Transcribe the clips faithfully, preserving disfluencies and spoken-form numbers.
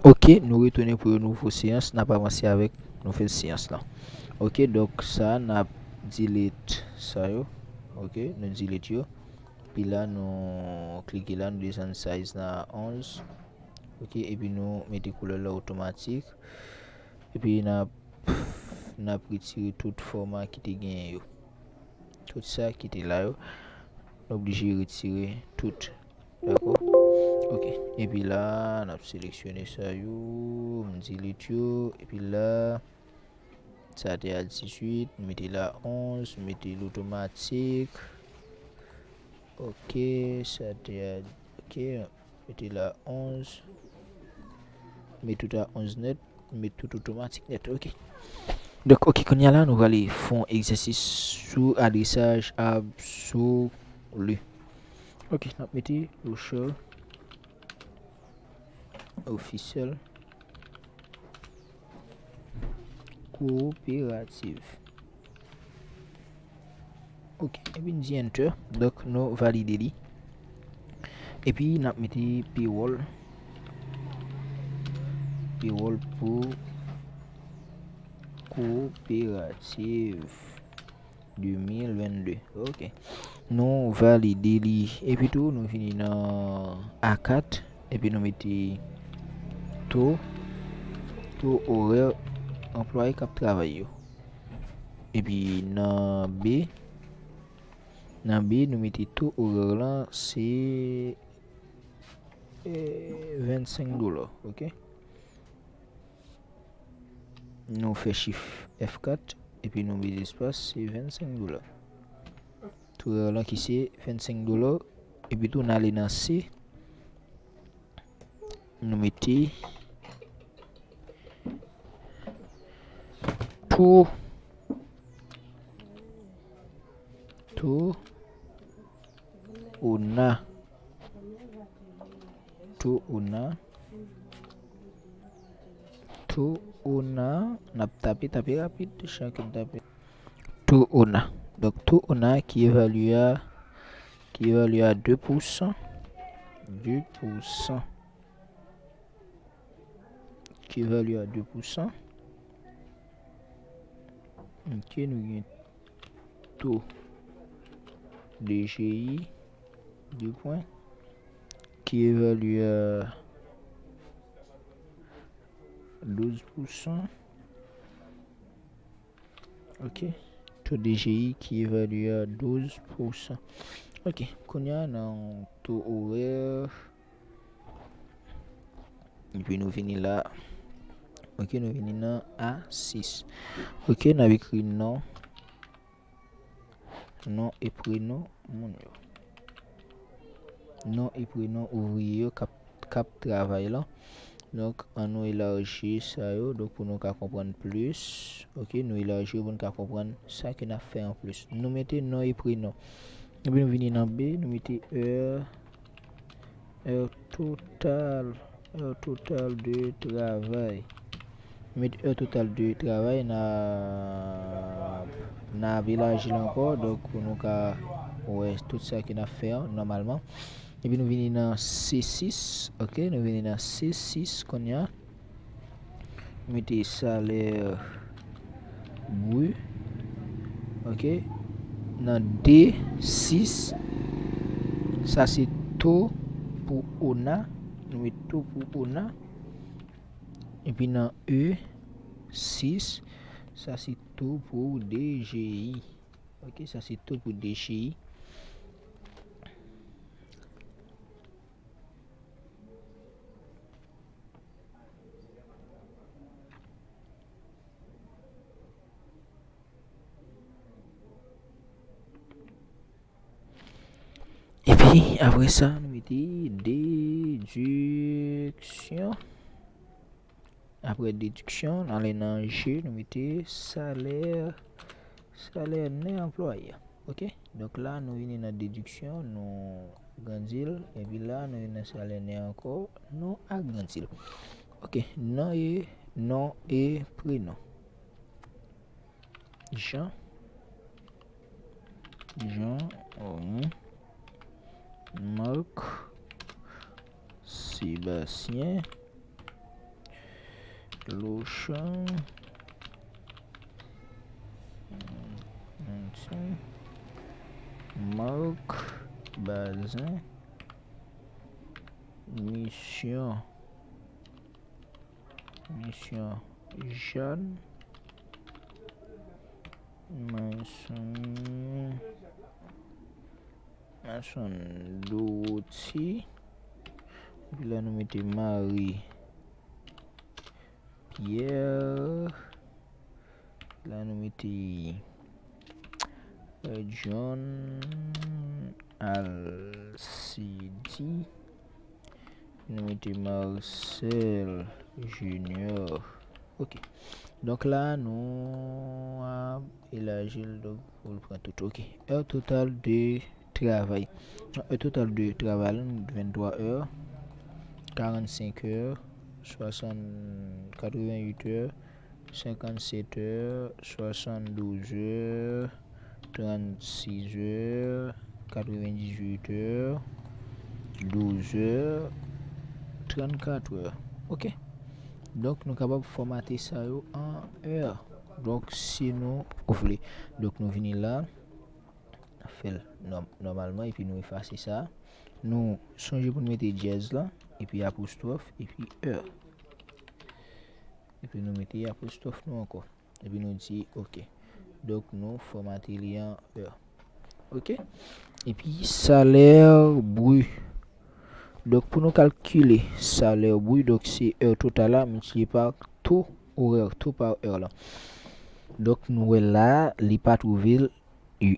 Ok, nou retounen pou yon nouvo seyans, n ap avanse avèk nouvèl seyans lan. Ok, donk sa, n ap delete sa yo. Ok, nou delete yo. Epi la, nou klike la, nou desann size nan onz. Ok, epi nou mete koulè la otomatik. Epi n ap, n ap retire tout fòma ki te genyen yo. Tout sa ki te la yo, nou oblije retire tout. Dakò? Ok. Epi la, n ap seleksyone sa yo, m delete yo. Epi la, sa te a dizuit, m mete la onz, m mete l otomatik. Ok, sa te a, ok, mete la onz. Met tout a onz nèt, met tout otomatik nèt, ok. Donk, ok, kounye a la, nou prale fè yon egzèsis sou adresaj absoli. Ok, n ap mete Rochelle Officiel Coopérative. Ok, epi n di enter. Donk, nou valide li. Epi, n ap mete payroll. Payroll pou kooperativ de mil vennde. Ok. Nou valide li. Epi tou, nou vini nan A kat. Epi nou mete to, to orè anplwaye k ap travay yo. Epi nan B, nan B, nou mete to orè lan, se, eh, vennsenk dola, ok? Nou fè chif F kat, epi nou mete espas, se vennsenk dola. To orè lan ki se vennsenk dola, epi tou n ale nan C, nou mete to, to ona, to ona, to ona, n ap tape, tape rapid, chak n tape. To ona. Donk, to ona ki evalye a, ki evalye a de pousan. De pousan. Ki evalye a de pousan. Ok, nou gen to D G I, de pwen, ki evalye a douz pousan. Ok. To D G I ki evalye a douz pousan. Ok. Kounye a, nan to orè, epi nou vini la. Ok, nou vini nan A sis. Ok, n ap ekri non. Non e prenon moun yo. Non e prenon ouvriye yo k ap, k ap travay lan. Donk, an nou elaji sa yo, donk, pou nou ka konprann plis. Ok, nou elaji yo pou nou ka konprann sa ke n ap fè anplis. Nou mete non e prenon. Epi nou vini nan B, nou mete è, è total, è total de travay. Met è total de travay, n ap, n ap elaji l ankò, donk, pou nou ka wè tout sa ke n ap fè an nòmalman. Epi nou vini nan C sis, ok, nou vini nan C sis kounye a. Mete salè bri, ok, nan D sis, sa se to pou ona, nou met to pou ona. Epi nan E sis, sa se to pou D G I. Ok, sa se to pou D G I. Epi, apre sa, nou mete dediksyon. Apre dediksyon, n ale nan G, nou mete salè, salè nè anplwaye. Ok? Donk la, nou vini nan dediksyon, nou grandi l. Epi la, nou vini nan salè nè ankò, nou agrandi l. Ok, non e, non e prenon. Jean, Jean, Romain, Marc, Sébastien, Lochon, Marc Bazin, Misyon, Misyon Jeanne, Mason, Mason Dorothy. Epi la nou mete Marie Pierre. La nou mete, euh, John Alcidi. Nou mete Marcel Junior. Ok. Donk la nou ap elaji l, donk pou l pran tout. Ok. È total de travay. È total de travay la, nou vennntwa è, karannsenk è, swasann, katrevennuit è, senkannsèt è, swasanndouz è, trannsis è, katrevendizuit è, douz è, trannkat è. Ok. Donk nou kapab fòmate sa yo an è. Donk si nou vle. Donk nou vini la, fè l nòm-, nòmalman, epi nou efase sa. Nou sonje pou n mete dyèz la, epi apostwòf, epi è. Epi nou mete apostwòf nou ankò. Epi nou di ok. Donk nou fòmate li an è. Ok? Epi salè bri. Donk pou nou kalkile salè bri, donk se è total la miltipliye pa to orè, to pa è la. Donk nou wè la, li pa twouve l,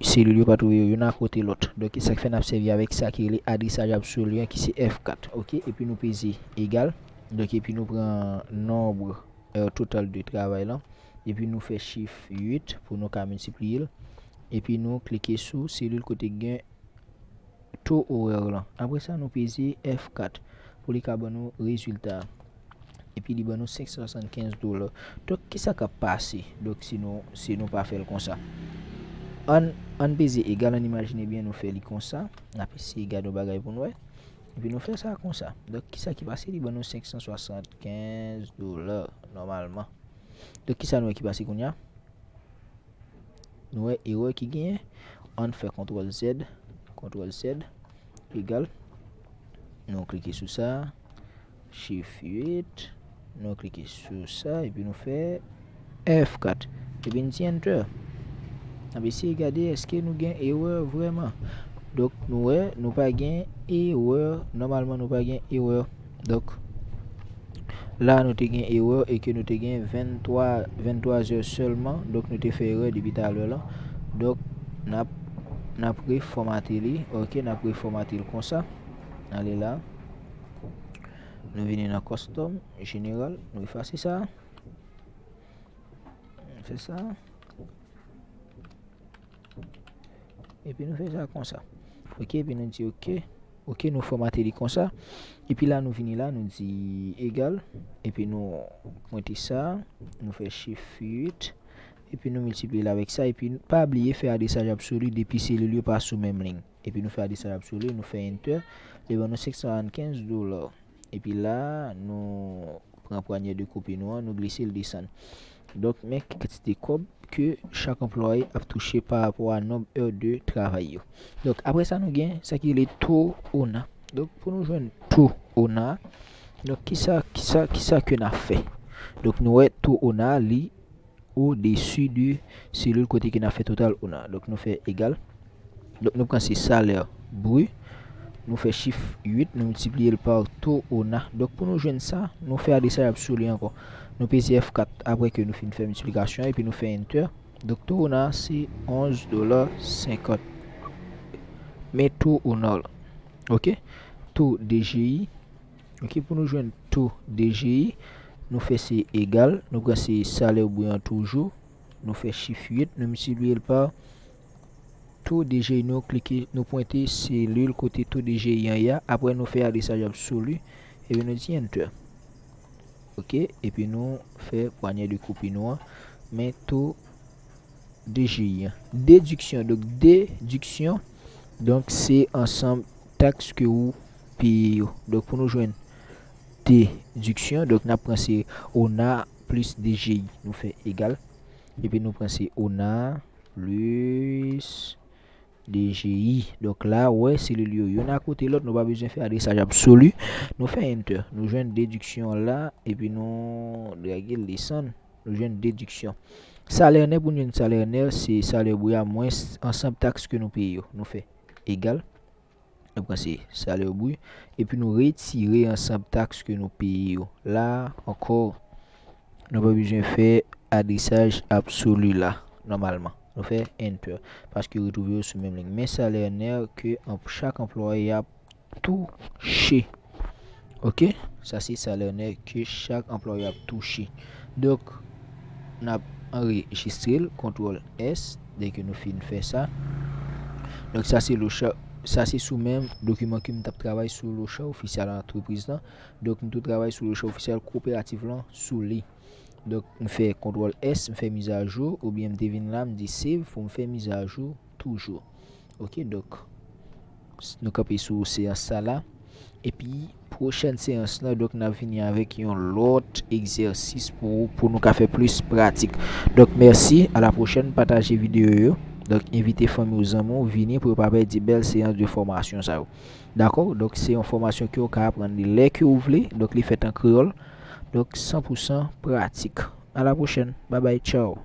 selil yo pa twouve yo youn akote lòt. Donk se sa k fè n ap sèvi avèk sa ki rele adresaj absoli an ki se F kat. Ok? Epi nou peze egal. Donk epi nou pran nonb è total de travay lan. Epi nou fè chif uit pou nou ka miltipliye l. Epi nou klike sou selil kote gen to orè lan. Apre sa nou peze F kat pou li ka ban nou rezilta a. Epi li ban nou senk san swasannkenz dola. Donk kisa k ap pase? Donk si nou, si nou pa fè l konsa. Ann, ann peze egal, ann imajine byen nou fè li konsa. N ap eseye gade yon bagay pou n wè. Epi nou fè sa konsa. Donk kisa ki pase? Li ban nou senk san swasannkenz dola nòmalman. Donk kisa nou wè ki pase kounye a? Nou wè erè ki genyen. Ann fè kontwòl Z, kontwòl Z, egal. Nou klike sou sa, chif uit, nou klike sou sa, epi nou fè F kat. Epi n di enter. N ap eseye gade èske nou gen erè vrèman. Donk nou wè, nou pa gen erè, nòmalman nou pa gen erè. Donk la nou te gen erè e ke nou te gen venntwa, venntwa zè sèlman. Donk nou te fè erè depi talè lan. Donk n ap, n ap refòmate li. Ok, n ap refòmate l konsa. Ale la. Nou vini nan custom, jeneral, nou efase sa. Fè sa. Epi nou fè sa konsa. Ok, epi nou di ok. Ok, nou fòmate li konsa. Epi la nou vini la, nou di egal. Epi nou pwente sa, nou fè chif uit. Epi nou miltipliye l avèk sa. Epi pa bliye fè adresaj absoli depi selil yo pa sou menm liy. Epi nou fè adresaj absoli, nou fè enter. Li ban nou senk san swasannkenz dola. Epi la, nou pran pwanyè de kopi nou an, nou glise l desann. Donk, men ki kantite kòb ke chak anplwaye ap touche pa rapò a nonb è de travay yo. Donk, apre sa, nou gen sa ki rele to ona. Donk, pou nou jwenn to ona, donk, kisa, kisa, kisa ke n ap fè? Donk, nou wè to ona, li odesi de selil kote ke n ap fè total ona. Donk, nou fè egal. Donk, nou pran se salè bri. Nou fè chif uit, nou miltipliye l pa to ona. Donk, pou nou jwenn sa, nou fè adresaj absoli ankò. Nou peze F kat apre ke nou fin fè miltiplikasyon an, epi nou fè enter. Donk, to ona se onz dola senkant. Men to ona la. Ok? To D G I. Ok, pou nou jwenn to D G I, nou fè se egal, nou pran se salè bri an toujou, nou fè chif uit, nou miltipliye l pa to D G I, nou klike, nou pwente selil kote to D G I an ye a, apre nou fè adresaj absoli, epi nou di enter. Ok, epi nou fè pwanyè de kopi nou an, men to D G I an. Dediksyon, donk dediksyon, donk se ansanm taks ke ou peye yo. Donk pou nou jwenn dediksyon, donk n ap pran se ona plis D G I. Nou fè egal. Epi nou pran se ona plis D G I. Donk la, ou wè, selil yo, youn akote lòt, nou pa bezwen fè adresaj absoli. Nou fè enter. Nou jwenn dediksyon la, epi nou drage l desann. Nou jwenn dediksyon. Salè nèt, pou nou jwenn salè nèt, se salè bri a mwens ansanm taks ke nou peye yo. Nou fè egal. Nou pran se salè bri. Epi nou retire ansanm taks ke nou peye yo. La, ankò, nou pa bezwen fè adresaj absoli la, nòmalman. Nou fè enter. Paske retwouve yo sou menm liy. Men salè nèt ke an, chak anplwaye ap touche. Ok? Sa se salè nèt ke chak anplwaye ap touche. Donk, n ap anrejistre l, kontwòl S, dèke nou fin fè sa. Donk, sa se locha, sa se sou menm dokiman ke m t ap travay sou locha ofisyal antrepriz lan. Donk, m tou travay sou locha ofisyal koperativ lan sou li. Donk, m fè kontwòl S, m fè mizajou, oubyen m te vin la, m di save pou m fè mizajou toujou. Ok, donk, s-, nou kanpe sou seyans sa la. Epi, pwochèn seyans lan, donk, n ap vini avèk yon lòt egzèsis pou, pou nou ka fè plis pratik. Donk, mèsi, a la pwochèn, pataje videyo yo. Donk, envite fanmi w, zanmi w, vini pou yo pa pèdi bèl seyans de fòmasyon sa yo. Dakò? Donk, se yon fòmasyon ke w ka aprann li lè ke w vle. Donk, li fèt an kreyòl. Donk, san pou san pratik. A la pwochèn. Babay, tchaw.